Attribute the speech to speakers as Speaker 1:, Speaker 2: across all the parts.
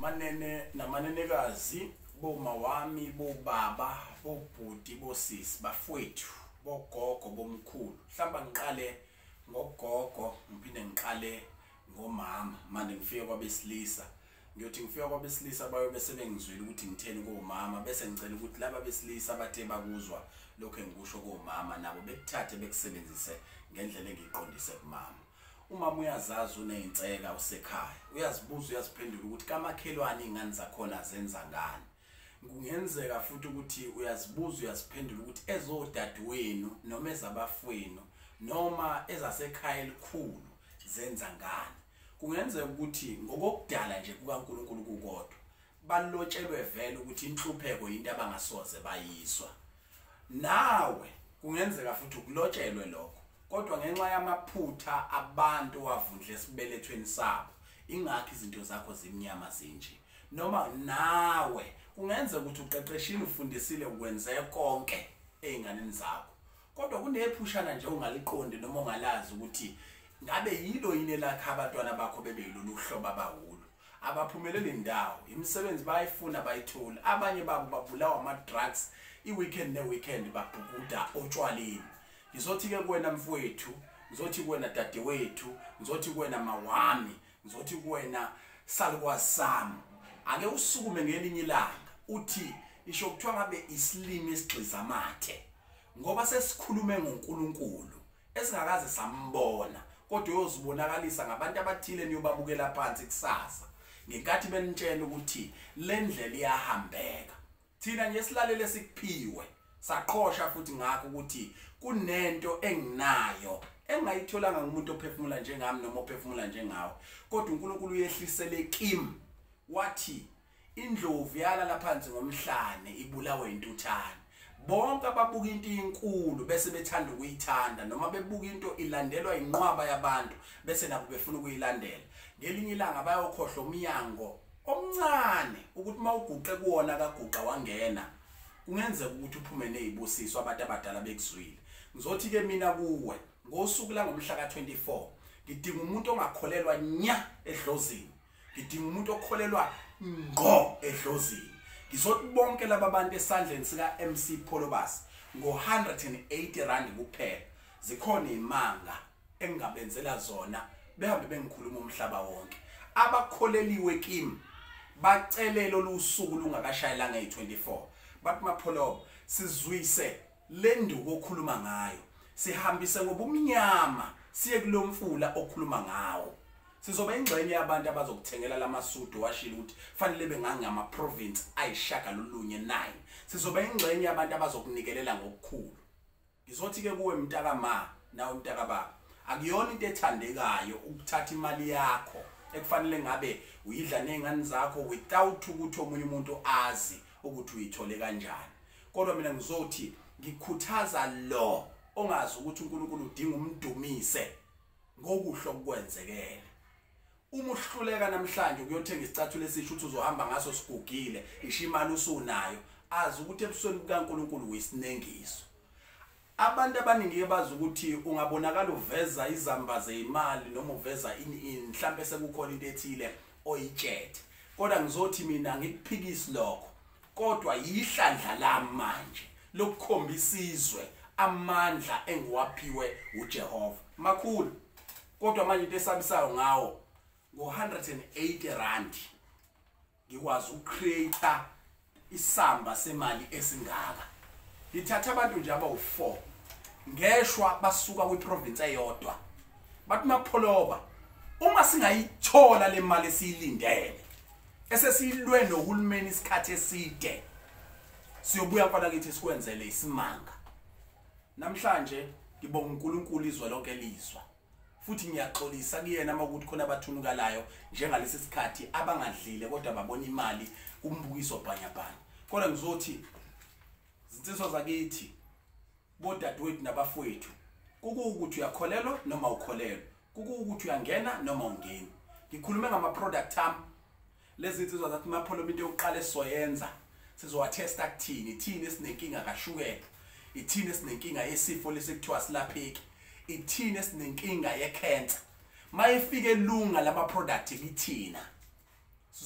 Speaker 1: Manene namanenekazi, boma wami, bobaba, bobhuti, bosisi, bafowethu, bogogo, bomkhulu. Mhlawumbe ngiqale ngogogo, ngiphinde ngiqale ngomama, manje ngifike kwabesilisa. Ngiyothi ngifika kwabesilisa bayobe sebengizwile ukuthi ngitheni komama, bese ngicela ukuthi laba besilisa bathe bakuzwa lokho engikusho komama nabo bekuthathe bekusebenzise ngendlela engiyiqondise kumama. Umama uyazazi unezinseka usekhaya, uyazibuza uyaziphendula ukuthi kamakhelwane izingane zakhona zenza ngani. Kungenzeka futhi ukuthi uyazibuza uyaziphendula ukuthi ezodadewenu noma ezabafowenu noma ezasekhaya elikhulu zenza ngani. Kungenzeka ukuthi ngokokudala nje kukaNkulunkulu kukodwa balotshelwe vele ukuthi inhlupheko into abangasoze bayizwa. Nawe kungenzeka futhi ukulotshelwe lokho, kodwa ngenxa yamaphutha abantu wavundla esibelethweni sabo, ingakho izinto zakho zimnyama zinje. Noma nawe kungenzeka ukuthi uqeqeshile, ufundisile, ukwenze konke ey'nganeni zakho, kodwa kunephushana nje ongaliqondi noma ongalazi ukuthi ngabe yilo yini elakha abantwana bakho bebe yilolu hlobo abawulo. Abaphumeleli ndawo, imisebenzi bayayifuna bayitholi, abanye babo babulawa ama-drugs, i-weekend ne-weekend babhukuda otshwaleni. Ngizothi-ke kuwena mfowethu, ngizothi kuwena dadewethu, ngizothi kuwena mawami, ngizothi kuwena salukwazi sami, ake usukume ngelinye ilanga uthi isho kuthiwa ngabe isilimi esigxiza amathe, ngoba sesikhulume ngoNkulunkulu esingakaze sambona, kodwa uyozibonakalisa ngabantu abathile niyobabukela phansi kusasa ngenkathi benitshela ukuthi le ndlela iyahambeka. Thina nje silalele sikuphiwe saqhosha futhi ngakho ukuthi kunento enginayo engayitholanga ngumuntu ophefumula njengami noma ophefumula njengawe, kodwa uNkulunkulu uyehlisele kimi wathi indlovu yalala phansi ngomhlane ibulawe intuthane. Bonke ababuka into inkulu bese bethanda ukuyithanda, noma bebuka into ilandelwa inqwaba yabantu bese nabo befuna ukuyilandela, ngelinye ilanga bayokhohlwa umnyango omncane ukuthi mawuguqe kuwona kaguqa wangena, kungenzeka ukuthi uphume nezibusiso abantu abadala bekuzwile. Ngizothi ke mina kuwe ngosuku la ngomhla ka24, ngidinga umuntu ongakholelwa nya edlozini, ngidinga umuntu okholelwa ngqo edlozini. Ngizothi bonke laba bantu esandleni sika MC Pholobas ngo180 rand kuphela, zikhona imanga engingabenzela zona behambe bengikhuluma umhlaba wonke. Abakholeliwe kimi bacelele olusuku lungakashayelanga eyi24, bathi Mapholoba sizwise le nduku okhuluma ngayo, sihambise ngobumnyama siye kulomfula okhuluma ngawo. Sizoba ingxenye yabantu abazokuthengela lamasudu washilo ukuthi fanele bengangama province ayishagalolunye 9. Sizoba ingxenye yabantu abazokunikelela ngokukhulu. Ngizothi ke kuwe mntaka ma nawe mntaka baba, akuyona into ethandekayo ukuthatha imali yakho ekufanele ngabe uyidla nezingane zakho without ukuthi omunye umuntu azi ukuthi uyithole kanjani. Kodwa mina ngizothi ngikhuthaza lo ongazi ukuthi uNkulunkulu udinga umdumise ngokuhle okukwenzekele. Uma uhluleka namhlanje ukuyothenga isicathulo esisho ukuthi uzohamba ngaso sigugile, isho imali usunayo, azi ukuthi ebusweni bukaNkulunkulu uyisinengiso. Abantu abaningi ke bazi ukuthi ungabonakala uveza izamba zeimali noma uveza ini mhlambe sekukhona into ethile oyitshethe, kodwa ngizothi mina ngikuphikisi lokho, kodwa yihlandla lami manje lokukhombisa izwe amandla engiwaphiwe uJehova makhulu. Kodwa manje into esabisayo ngawo ngo180 rand ngikwazi ukucreate isamba semali esingaka. Ngithatha abantu nje abawu4 ngeshwa basuka kwiprovince eyodwa, bathi Mapholoba uma singayithola le mali esiyilindele esesiyilwe nohulumeni isikhathi eside, siyobuya mfana kithi sikwenzele isimanga. Namhlanje ngibonga uNkulunkulu izwe lonke lizwa, futhi ngiyaxolisa kuyena uma ukuthi khona abathunukalayo njengalesi sikhathi abangadlile kodwa babona imali kumbukiso bhanyabhanya. Kodwa ngizothi zinsizwa zakithi, bodadewethu nabafowethu, kukuwukuthi uyakholelwa noma ukholelwa, kukuwukuthi uyangena noma ungeni. Ngikhulume ngama product ami, lezi insizwa zathi Mapholoba into yokuqala esizoyenza sizowathesta kuthini, ithini esinenkinga kashukela, ithini esinenkinga yesifo lesekuthiwa silapheki, ithini esinenkinga yecancer. Mayifike lunga lama product kithina,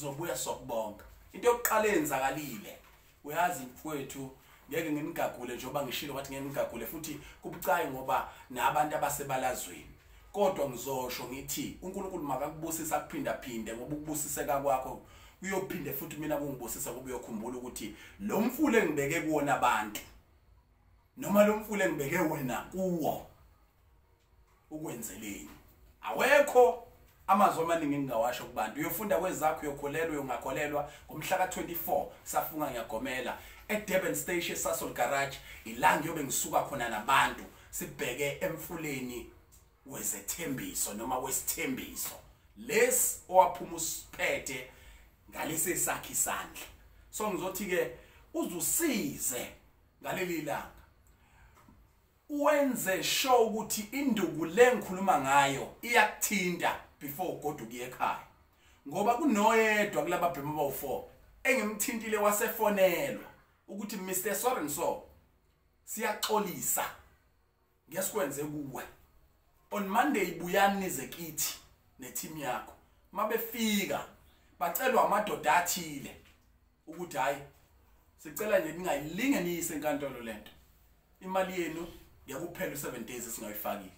Speaker 1: Sizobuya sokubonga. Into yokuqala eyenzakalile, uyazi mfowethu, ngeke nginigagule njengoba ngishilo ngathi ngeke ngigagule futhi kubucayi ngoba nabantu abasebalazweni. Kodwa ngizosho ngithi uNkulunkulu makakubusisa akuphinda phinde, ngoba ukubusiseka kwakho kuyophinde futhi mina kungibusisa, ngoba uyokhumbula ukuthi lo mfula engibeke kuwona abantu noma lo mfula engibeke wena kuwo ukwenzeleni. Awekho amazwi amaningi engingawasho kubantu. Uyofunda kwezakho, uyokholelwa, uyongakholelwa. Ngomhla ka-24 safunga ngiyagomela eDurban Station, Sasol Garage, ila ngiyobe ngisuka khona nabantu sibheke emfuleni wezethembiso noma wesithembiso lesi owaphuma usiphethe ngalesi sakhe isandla. So ngizothi ke uzusize ngaleli langa wenze sure ukuthi induku le ngikhuluma ngayo iyakuthinta before ugoduka ekhaya, ngoba kunoyedwa kulaba bhema abawu4 engimthintile wasefonelwa ukuthi Mr so and so siyaxolisa ngesikwenze kuwe. On Monday buyani nize kithi neteam yakho. Mabefika bacelwa amadoda athile ukuthi hayi sicela nje ningayilinge niyise enkantolo lento, imali yenu ngekuphela u7 days singayifakile.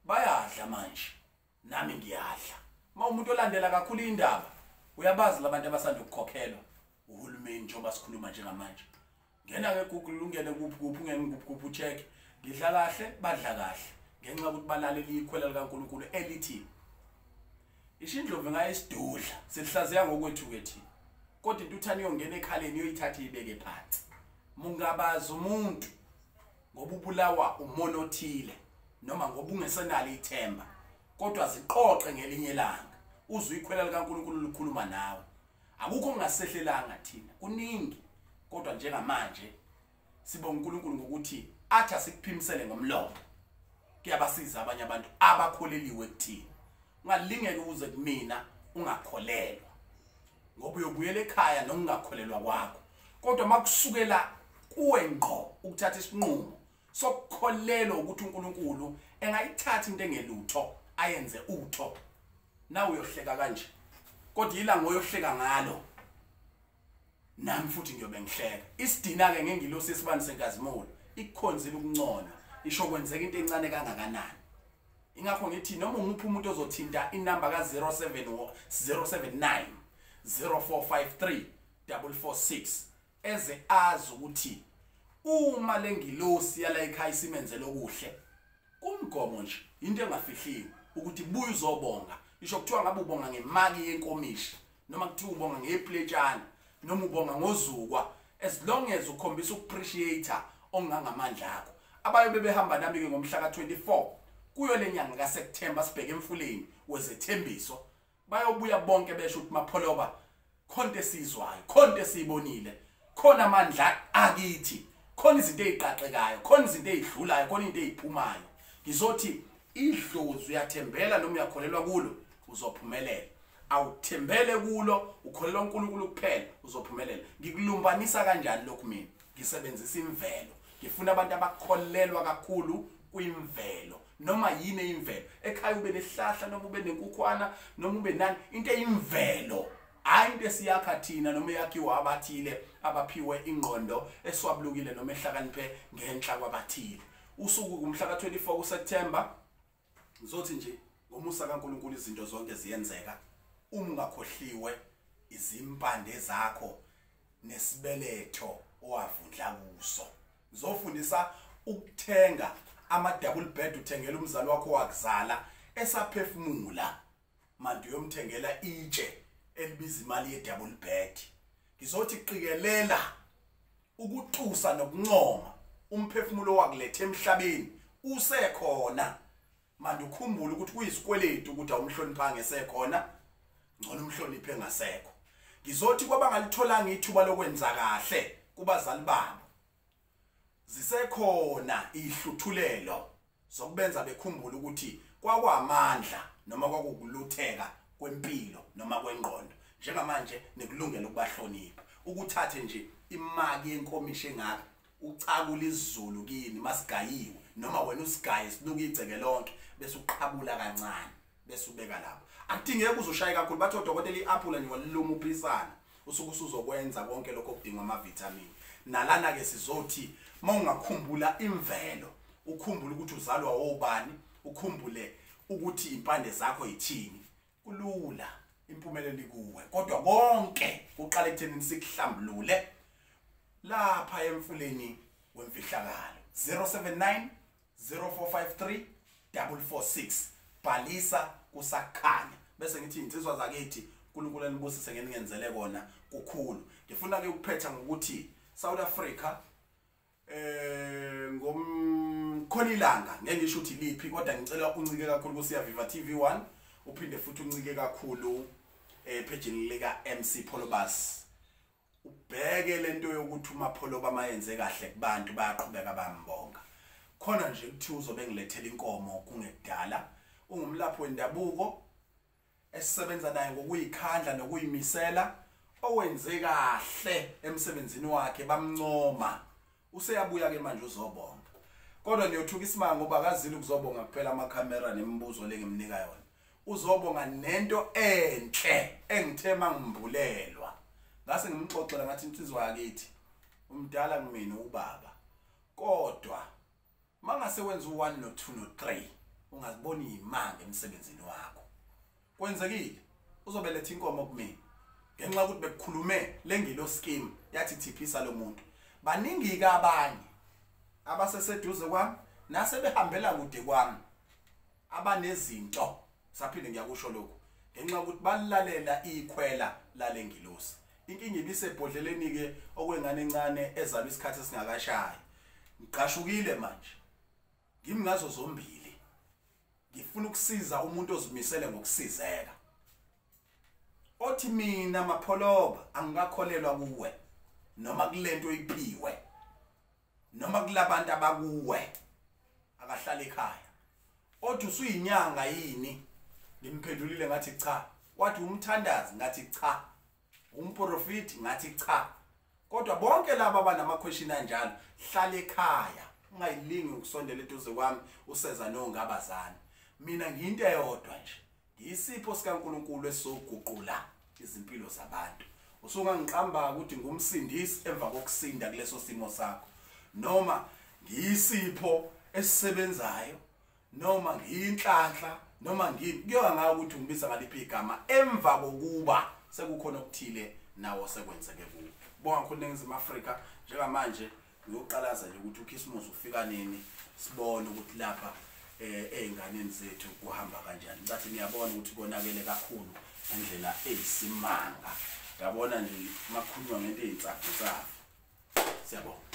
Speaker 1: Bayadla manje, nami ngiyadla. Uma umuntu olandela kakhulu indaba uyabazi labantu abasanda ukukhokhelwa uhulumeni njengoba sikhuluma njengamanje. Ngena ke Google, ungene kuphi kuphi, ungene kuphi kuphi, ucheck. Ngidla kahle, badla kahle ngenxa yokuthi balalela ikhwela likaNkulunkulu elithi ishindlovu ngayisidudla selihlaziya ngokwethu ke thina, kodwa intuthane iyongena ekhaleni iyoyithatha ibeke phansi. Mungabazi umuntu ngoba ubulawa umono othile noma ngoba ungesenalo ithemba, kodwa ziqoqe ngelinye ilanga uzwe ikhwela likaNkulunkulu likhuluma nawe. Akukho ongasehlelanga thina, kuningi, kodwa njengamanje sibonga uNkulunkulu ngokuthi athi asikuphimisele ngomlomo. Kuyabasiza abanye abantu abakholeliwe kuthina. Ungalingeke uze kumina ungakholelwa, ngoba uyobuyela ekhaya nokungakholelwa kwakho. Kodwa makusukela kuwe ngqo ukuthatha isinqumo sokukholelwa ukuthi uNkulunkulu engayithatha into engelutho ayenze utho, na uyohleka kanje, kodwa ilanga oyohleka ngalo nami futhi ngiyobe ngihleka. Isidina ke ngengilosi esibani senkazimulo ikukhonzile ukunconywa, isho kwenzeka into encane kangakanani. Ingakho ngithi noma umuphi umuntu ozothinta inamba ka 079 0453 446 eze azi ukuthi uma lengilosi yala ekhaya isimenzele okuhle kumgomo nje, into engafihliwe ukuthi buya uzobonga. Isho kuthiwa ngabe ubonga ngemali yenkomishi noma kuthiwa ubonga ngepletshana noma ubonga ngozukwa, as long as ukhombisa ukuappreciate ongangamandla akho. Abayobe behamba nami ke ngomhla ka-24 kuyo lenyanga kaSeptember sibheke emfuleni wezethembiso, bayobuya bonke besho ukuthi Mapholoba khonto esizwayo, khonto esiyibonile, khona amandla akithi, khona izinto eziqaqekayo, khona izinto ezidlulayo, khona into eziphumayo. Ngizothi idlozi uyathembela noma uyakholelwa kulo uzophumelela, awuthembele kulo ukholelwa uNkulunkulu kuphela uzophumelela. Ngikulumbanisa kanjani lokhu? Mina ngisebenzisa imvelo, ngifuna abantu abakholelwa kakhulu kwimvelo, noma yini imvelo. Ekhaya ube nehlahla noma ube nenkukhwana noma ube nani, into eyimvelo, hayi into esiyakha thina noma eyakhiwa abathile abaphiwe ingqondo eswabulukile noma ehlakaniphe ngenhla kwabathile. Usuku kumhla ka-24 kuSeptember, ngizothi nje ngomusa kaNkulunkulu izinto zonke ziyenzeka uma ungakhohliwe izimpande zakho nesibeletho owavundla kuso. Ngizofundisa ukuthenga ama double bed, uthengela umzali wakho wakuzala esaphefumula, manje uyomthengela itshe elibiza imali ye double bed. Ngizothi qikelela ukutusa nokuncoma umphefumulo wakulethe emhlabeni usekhona, manje ukhumbule ukuthi kuyisikweletu ukuthi awumhloniphanga esekhona, ngcono umhloniphe engasekho. Ngizothi kwabangalitholanga ithuba lokwenza kahle kubazali babo, zisekhona ihluthulelo zokubenza bekhumbule ukuthi kwakwamandla noma kwakukulutheka kwempilo noma kwengqondo. Njengamanje nikulungela ukubahlonipha. Ukuthathe nje imali yenkomishi engaka ucakula isiZulu kini masigayiwe, noma wena usigaye sinuka igceke lonke, bese uqhabula kancane bese ubeka lapho. Akudingeki uzoshaye kakhulu, bathi odokotela i-aphula nje waliluma uphisana, usuke usuzokwenza konke lokho okudingwa ama-vitamin. Nalana-ke sizothi uma ungakhumbula imvelo, ukhumbule ukuthi uzalwa obani, ukhumbule ukuthi impande zakho yithini, kulula, impumelelo ikuwe. Kodwa konke kuqala ekutheni sikuhlambulule lapha emfuleni wemfihlakalo. 079 0453 446. Bhalisa kusakhanya. Bese ngithi insizwa zakithi, uNkulunkulu anibusise ngeningenzele kona kukhulu. Ngifuna ke ukuphetha ngokuthi South Africa ngomkhona ilanga, ngeke ngisho ukuthi liphi, kodwa ngicela uncike kakhulu ku Siyaviva TV1, uphinde futhi uncike kakhulu ephejini lika MC Pholobas. Ubheke lento yokuthi uMapholoba mayenze kahle kubantu bayaqhubeka bambonga. Khona nje kuthiwa uzobe ngilethela inkomo kungekudala. Ungumlaphi wendabuko esisebenza naye ngokuyikhandla nokuyimisela, owenze kahle emsebenzini wakhe, bamncoma. Useyabuya ke manje uzobonga. Kodwa niyothuka isimanga ngoba akazile ukuzobonga kuphela amakhamera nemibuzo lengimnika yona. Uzobonga nento enhle engithe mangimbulelwa. Ngase ngimxoxela ngathi insizwa yakithi, umdala kumina ubaba. Kodwa mangase wenza u1 no2 no3 ungaziboni imanga emsebenzini wakho. Kwenzekile uzobeletha inkomo kumina ngenxa yokuthi bekukhulume lengilo scheme yathi thiphisa lo muntu. Baningi ke abanye abaseseduze kwami nasebehambela kude kwami abanezinto, saphinde ngiyakusho lokho, ngenxa yokuthi balalela ikhwela lalengilosi. Inkinga ibisebhodleleni ke okwengane encane ezalwa isikhathi esingakashayi. Ngiqashukile manje, ngimi ngazo zombili, ngifuna ukusiza umuntu ozimisele ngokusizeka. Othi mina Mapholoba angikakholelwa kuwe noma kulento oyiphiwe noma kulabantu abakuwe, akahlala ekhaya. Othi usuyinyanga yini, ngimphendulile ngathi cha. Wathi umthandazi, ngathi cha. Umprofiti, ngathi cha. Kodwa bonke laba abanama question anjalo, hlala ekhaya, ungayilingi ukusondela eduze kwami useza nongabazana. Mina ngiyinto eyodwa nje, ngiyisipho sikaNkuluNkulu esizoguqula izimpilo zabantu. Usungangiqamba ukuthi ngumsindisi emva kokusinda kuleso simo sakho, noma ngiyisipho esisebenzayo, noma ngiyinhlanhla, noma ngini, kuyoba ngawe ukuthi ungibiza ngaliphi igama emva kokuba sekukhona okuthile nawo sekwenzeke kuwe. Bonga kakhulu Ningizimu Afrika. Njengamanje ngiyoqalaza nje ukuthi uKhisimusi ufika nini, sibone ukuthi lapha ey'nganeni zethu kuhamba kanjani. Ngathi niyabona ukuthi konakele kakhulu ngendlela eyisimanga. Yabona nje makhulunywa ngento eyinsafusafu. Siyabonga.